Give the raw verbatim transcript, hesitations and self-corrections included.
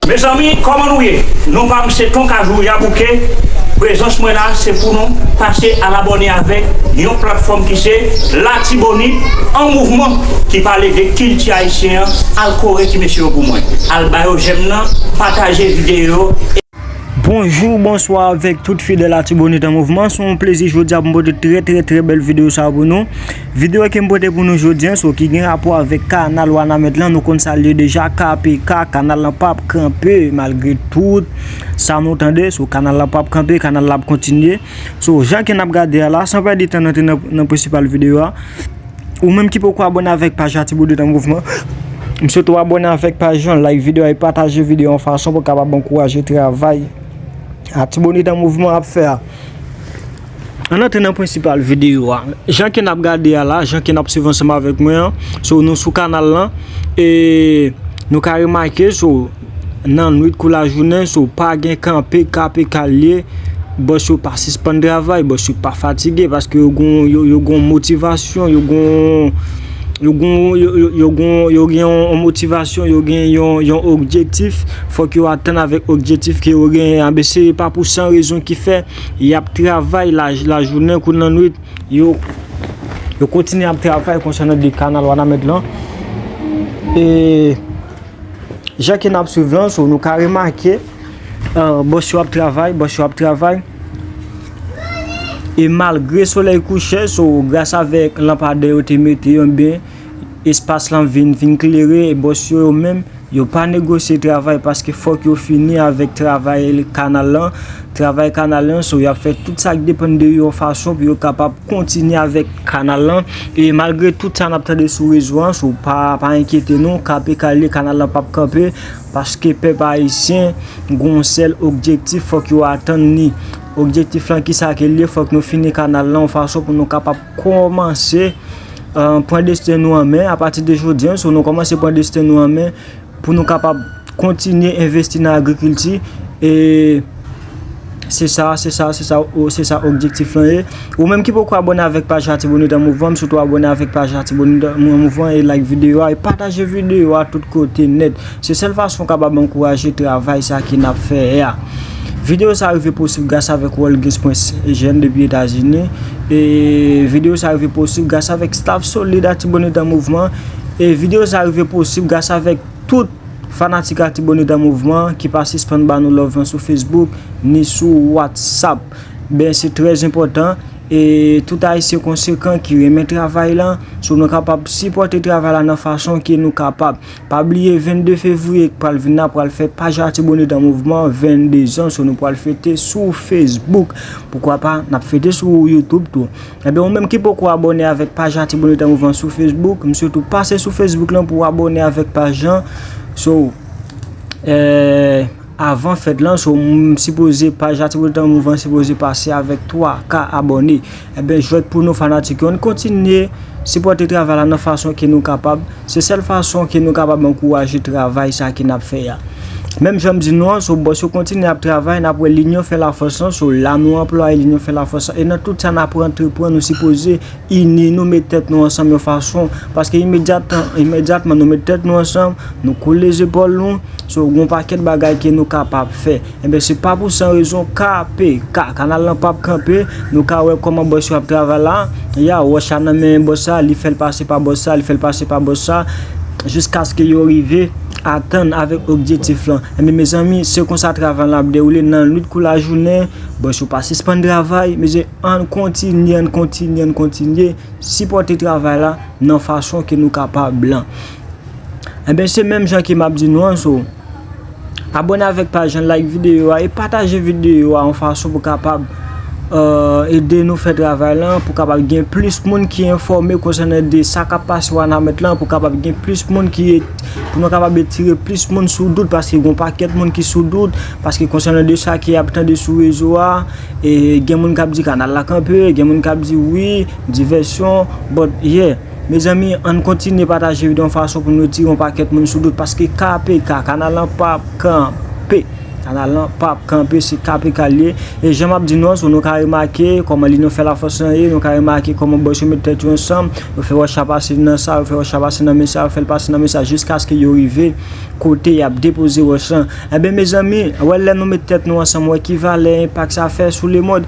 Mezanmi, kòman nou ye? Non pa m se Ton Kajou Yabouke. Prezans mwen la, se pou nou pase al abòne avèk yon platfòm ki se Latibonit an Mouvman, ki pale de kilti ayisyen an. Al kore ti mesye yo pou mwen. Al ba yo jèm nan, pataje videyo. Bonjou, bonswa avèk tout fidèl Latibonit an Mouvman. Se yon plezi jodi a pou m pote trè, trè, trè bèl videyo sa pou nou. Videyo ke m pote pou nou jodi a, so ki gen rapò avèk kanal Wanament lan, nou konn sa l ye deja, K P K, kanal lan p ap kanpe, malgre tout sa nou tande, so kanal lan p ap kanpe, kanal la ap kontinye. So, jan ke n ap gade a la, san pèdi tan n antre nan, nan prensipal videyo a. Ou menm ki poko abòne avèk paj Latibonit an Mouvman, m swete w abòne avèk paj lan, like videyo a e pataje videyo an fason pou kapab ankouraje travay Latibonit an Mouvman ap fè a. Ann antre nan prensipal videyo a. Jan ke n ap gade a la, jan ke n ap swiv ansanm avèk mwen an, so nou sou kanal lan, e nou ka remake, so nan nwit kou lajounen, so pa gen kanpe, K P K l ye, bòs yo pa sispann travay, bòs yo pa fatige, paske yo gon, yo, yo gon motivasyon, yo gon, yo gon, yo, yo, yo gon, yo gen yon, yon motivasyon, yo gen yon, yon objektif, fòk yo atann avèk objektif ke yo genyen an. Ben, se pa pou san rezon ki fè y ap travay la, lajounen kou lannwit, yo, yo kontinye ap travay konsènan de kanal Wanament lan. E jan ke n ap swiv lan, so nou ka remake, euh, bòs yo ap travay, bòs yo ap travay. E malgre solèy kouche, so gras avèk lanpadè yo te mete yo, ben, espas lan vin, vin klere, e bòs yo, yo menm, yo pa negosye travay paske fòk yo fini avèk travay kanal lan. Travay kanal lan, so y ap fè tout sa k depann de yo yon fason pou yo kapab kontinye avèk kanal lan. E malgre tout sa n ap tande sou rezo an, so pa, pa enkyete nou, K P K l ye, kanal lan p ap kanpe, paske pèp ayisyen gon sèl objektif, fòk yo atann li. Objektif lan, kisa ke l ye? Fòk nou fini kanal lan yon fason pou nou kapab kòmanse, euh, pran desten nou an men. Apati de jodi an, so nou kòmanse pran desten nou an men pou nou kapab kontinye envesti nan agrikilti. E se sa, se sa, se sa, o, se sa objektif lan ye. Ou menm ki poko abòne avèk paj Latibonit an Mouvman, m swete w abòne avèk paj Latibonit an Mouvman e like videyo a e pataje videyo a tout kote nèt. Se sèl fason w kapab ankouraje travay sa ke n ap fè a. Videyo sa rive posib gras avèk Walgreens Prince Eugène depi Etazini. E videyo sa rive posib gras avèk staff solid Latibonit an Mouvman. E videyo sa rive posib gras avèk tout fanatik Latibonit an Mouvman ki pa sispann ba nou love lan sou Facebook ni sou WhatsApp. Ben, se trè enpòtan. E tout Ayisyen konsekan ki renmen travay lan, so nou kapab sipòte travay la nan fason ke nou kapab. Pa bliye, vennde fevriye k pral vin la pral fè paj Latibonit an Mouvman vennde zan, so nou pral fete sou Facebook. Poukwa pa, n ap fete sou YouTube tou. Ebyen, ou menm ki poko abòne avèk paj Latibonit an Mouvman sou Facebook, m swete w pase sou Facebook lan pou w abòne avèk paj lan. So, eh, avan fèt lan, so, m sipoze paj Latibonit an Mouvman sipoze pase avèk twa K abòne. Ebyen, jwèt pou nou fanatik yo, ann kontinye sipòte travay la nan fason ke nou kapab. Se sèl fason ke nou kapab ankouraje travay sa ke n ap fè a. Menm jan m di nou an, so bòs yo kontinye ap travay, n ap wè linyon fè lafòs lan, so la nou anplwaye linyon fè lafòs lan. E nan tout sa n ap antreprann, nou sipoze ini nou, met tèt nou ansanm yon fason. Paske imedyat-, imedyatman nou met tèt nou ansanm, nou kole zepòl nou, so gon pakèt bagay ke nou kapab fè. Ebyen, se pa pou san rezon K P K, kanal lan p ap kanpe. Nou ka wè kòman bòs yo ap travay la. Ya, wòch la nan men bòs sa, li fè l pase pa bòs sa, li fè l pase pa bòs sa, jiskaske yo rive atann avèk objektif lan. Ebyen, mezanmi, se konsa travay lan ap dewoule nan nwit kou lajounen. Bòs yo pa sispann travay. Mezanmi, ann kontinye, ann kontinye, ann kontinye sipòte travay la nan fason ke nou kapab lan. Ebyen, se menm jan ke m ap di nou an, so, abòne avèk paj lan, like videyo a e pataje videyo a yon fason pou kapab, euh, ede nou fè travay lan, pou kapab gen plis moun ki enfòme konsènan de sa k ap pase Wanament lan, pou kapab gen plis moun ki, pou nou kapab etire plis moun sou dout, paske gon pakèt moun ki sou dout, paske konsènan de sa ke y ap tande sou rezo a, e gen moun k ap di kanal la kanpe, gen moun k ap di wi, divèsyon, but yeah. Mezanmi, ann kontinye pataje videyo yon fason pou nou tire yon pakèt moun sou dout, paske K P K, kanal lan p ap kanpe. Kanal lan p ap kanpe, se K P K l ye. E jan m ap di nou an, so nou ka remake kòman linyon fè lafòs lan ye, nou ka remake kòman bòs yo met tèt yo ansanm, yo fè wòch la pase nan sa, yo fè wòch la pase nan men sa, yo fè l pase nan men sa, jiskaske yo rive kote y ap depoze wòch lan. Enben, mezanmi, wè lè nou met tèt nou ansanm, wè ki valè enpak sa fè sou lemonn.